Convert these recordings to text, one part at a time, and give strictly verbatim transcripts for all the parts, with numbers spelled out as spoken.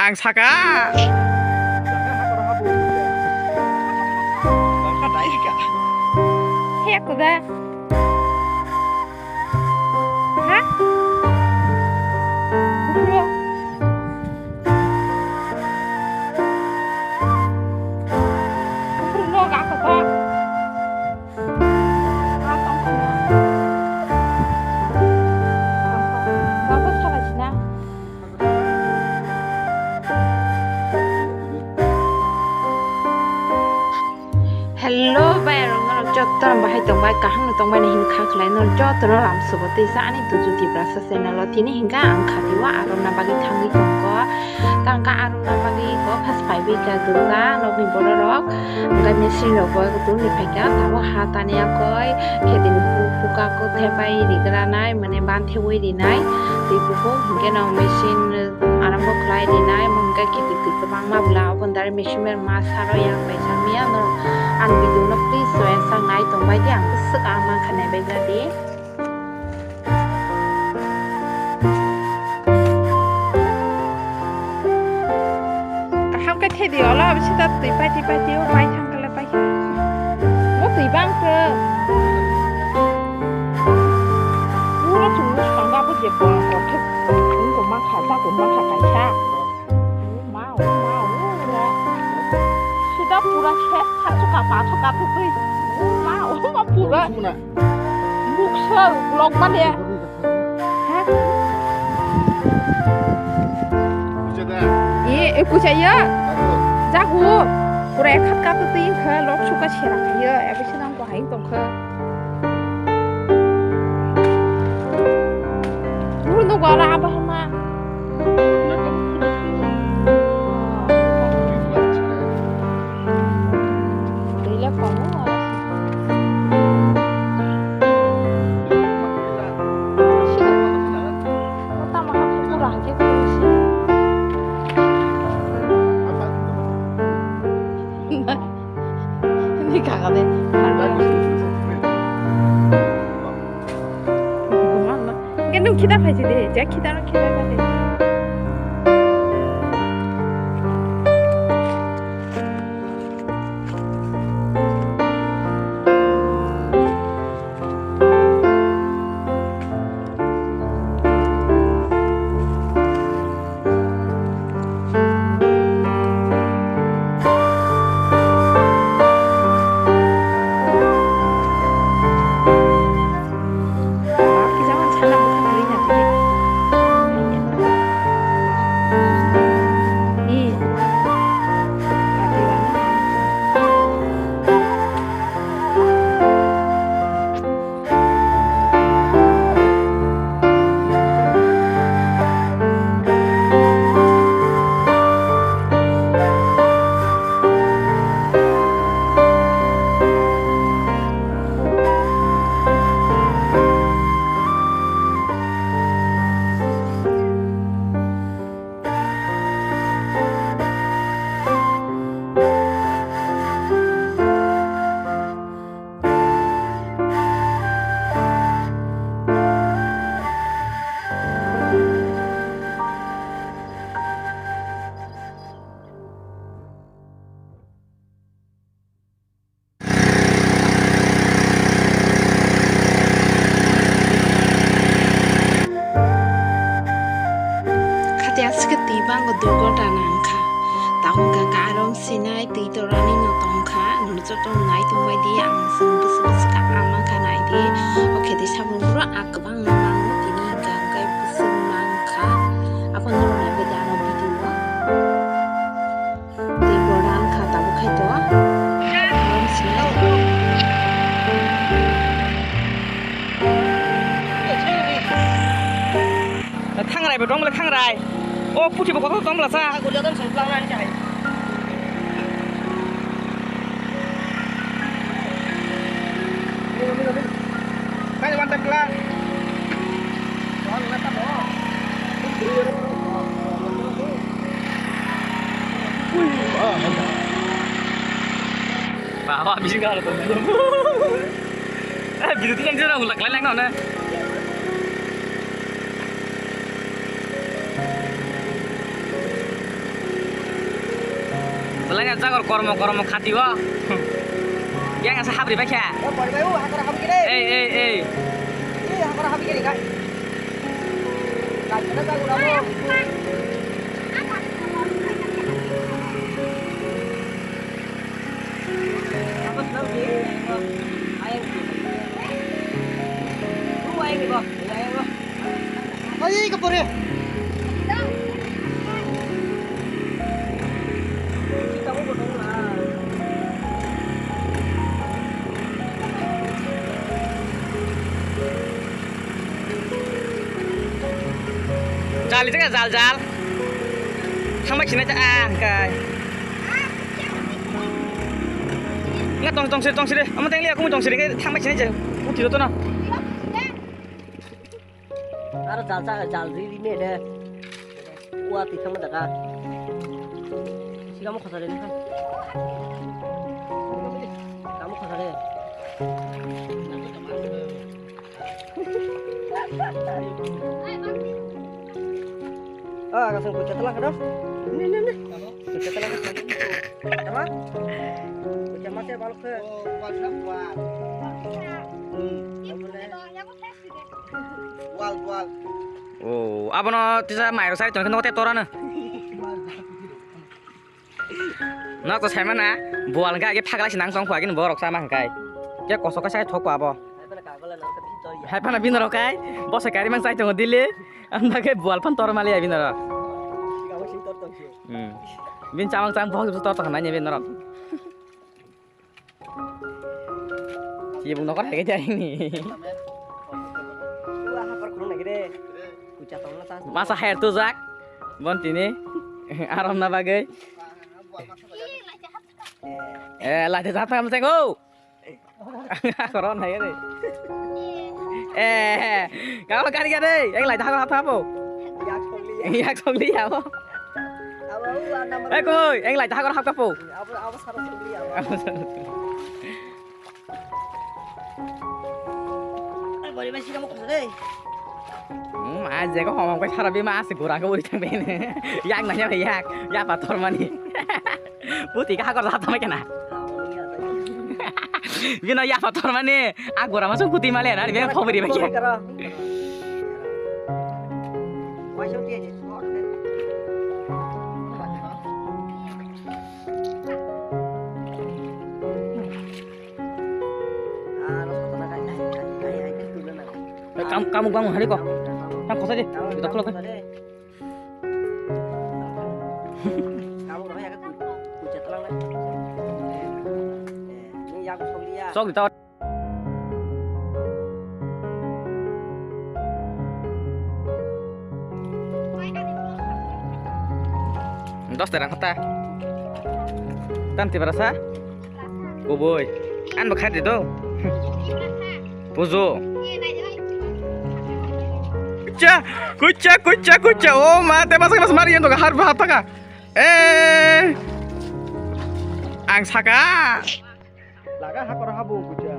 Ang saka. He kuda. Ha? Bro. Bro, no, ga ko to. Hello, bai rok, norok joto no bahai tongbai, kaham no tongbai ni hin kha khlai, norok joto no lam subo tei sa ani Tuju Tiprasa channel o tini hinkha ang khati o arok na bagwi thangwi tongkha. Tangka arok na bagwi ko phas phaiwi ka gwnga nokni borok rok. Hingke machine rok bo dun ni phaikha, tabuk ha tani akoi kheti ni pu-, puka kok thepai rigranai, mane ban thewi rinai, tei buphung hingke no machine arambo khlai rinai, omo hingke kheti twi kwbangma bwla, obo ni dare machine bai ma saro yang bai samya no, ang video no please joya sak nai tongbai di, ang bwswk ang mankha naibai di. Kaham khe thedi olo, abo sida twi paiti paiti o pai thang kala pai. Mo twi bang khe. Uro chung swkang ba bo je bwla kothok. Wngkha mankha, dago mankha kaisa. O ma, o ma, o ma. Sida pura ses thangsuka, pathoka twi. O ma, o ma pura. Muksa vlog mane. Ha? E, e, kuchaya. Jago. Pura ekhat ka twi kha, lok suka sera khayo. Ebe sinang ko hai tongkha. Guru no gala abahama. Ni kaka de. Hingke nwng khita phaisi de, je khita no khita kha de. Khati aswk khe twi bango dui ghonta nangkha. Tamo hwnkha khe aro sinai twi torani no tongkha. Nwng joto nai tongbai di, ang chwng bwswk bwswk kha, ang mankha nai di. O khe tei sabung phuru a kwbang no nango, tini hwnkha hwnkhe bwswk mankha. Aphano norok naibai di ano video o. Tei bo rang kha tabuk khai to. Aram sinai. Thangrai bo dong bole thangrai. O puthi bo kotor dong bole sa. Kani one time kla. Baba bisi galo to. Eh, bidu tu kan jana ulak lai lang na. Belai jagor kormo kormo khati o. Yang asa habri baikha. O bori bai, o hakara habri kiri. Ei, ei, ei. Ei hakara habri kiri kai. Kai kena jagor abo. Apa sih tau sih? Ayang. Lu ayang di bawah. Ayang bawah. Ai, ka pore. Jal itu kan jal, jal. Thangbai sini aja, ah, kai. Nggak, tong, tong sini, tong sini. Kamu tengok lihat, aku mau tong sini, thangbai sini aja. Aku tidur tuh, nah. Aro jal cha, jal ri ri me de. Ua ti thang da ka. Sikamo khosare ni kha. Sikamo khosare. Ah, kasang kucha tala kada. Ni, ni, ni. Kucha tala kada. Tama? Kucha mase balok khe. Oh, balok khe. Hmm. Wal, wal. Oh, abono tisa mairo sai tongkhe note torano. Nok to saimana, bual hwnkhe age phagla se nang tongkho age borok sama hwnkhe. Ke kosok khe sai thokko abo. Hai phano bini rok kai, bosai kari mang sai tongo dili. Amda khe bual phan tor mali bini rok. Hmm. Bini chamang chang bohok tor tong nai bini rok. Chibuk nokar hai khe jai ni. Masa hair tujak. Bon tini. Aram na bagwi. Eh, lai jat tam teng o. Koron hai re. Eh, kau kari kari. Ek lai dah kau apa? Yak songli ya. Yak songli ya, bo. Abo, abo, abo. Eh, koi, ek lai dah kau apa, po? Abo, abo saro songli ya, abo. Bori bai sikamo khosok de. Hmm, a je ko homom kai sara bima ase gura ko uri thang bene. Yak na yak, yak, ya pator mani. Puti ka hakor da thama kena. Bino ya pator mani, a gura masuk puti male na, bino phobri bai. Kam, kamu, kamu hari kok. Tang kosa je, kita keluar. Sok di tawar. Dos terang kata. Tan tiba rasa. Kubui. An bakhat di do. Pujo. Kucha, kucha, kucha, kucha. Oh, ma, te masa kelas mari yang tu har bahap taka. Eh. Ang saka. Laga hakor habu kucha.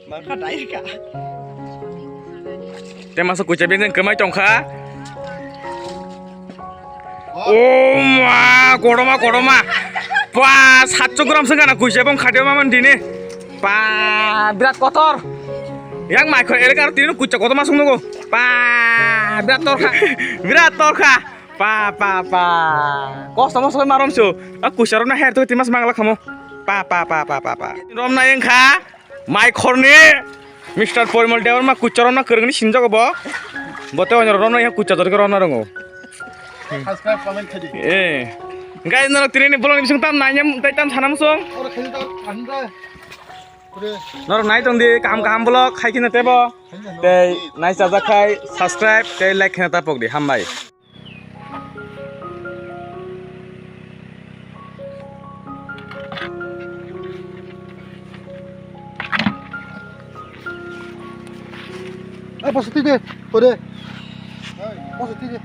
Mangkha dai ka. Te masa kucha beng kemai tongkha. Oh ma, koroma, koroma. Pa, satso gram sengana kucha bong khade ma man dine. Pa, birat kotor. Yang mai khor elekar tino kucha kotor ma sung nogo. Pa, birat torkha. Birat torkha. Pa, pa, pa. Kosto mosto marom su. A kucha romna her to timas mangla khamo. Pa, pa, pa, pa, pa, pa. Romna engkha. Mai khorni Mister Porimol Debbarma kucha romna kwrwngni sinjago bo. Bote onyo romna engkha kucha jorke romna rongo. Subscribe, comment khaidi. Eh. Guys, norok tini ni vlog ni bising tam nanya tai tam sanam song. Oro khaidi ta, ani ta. Ore. Norok nai tong di, kaham kaham vlog khai khina tebo. Tei nai chajak khai subscribe tei like khina ta pok di. Hambai. Eh, positive deh, kode. Positive deh.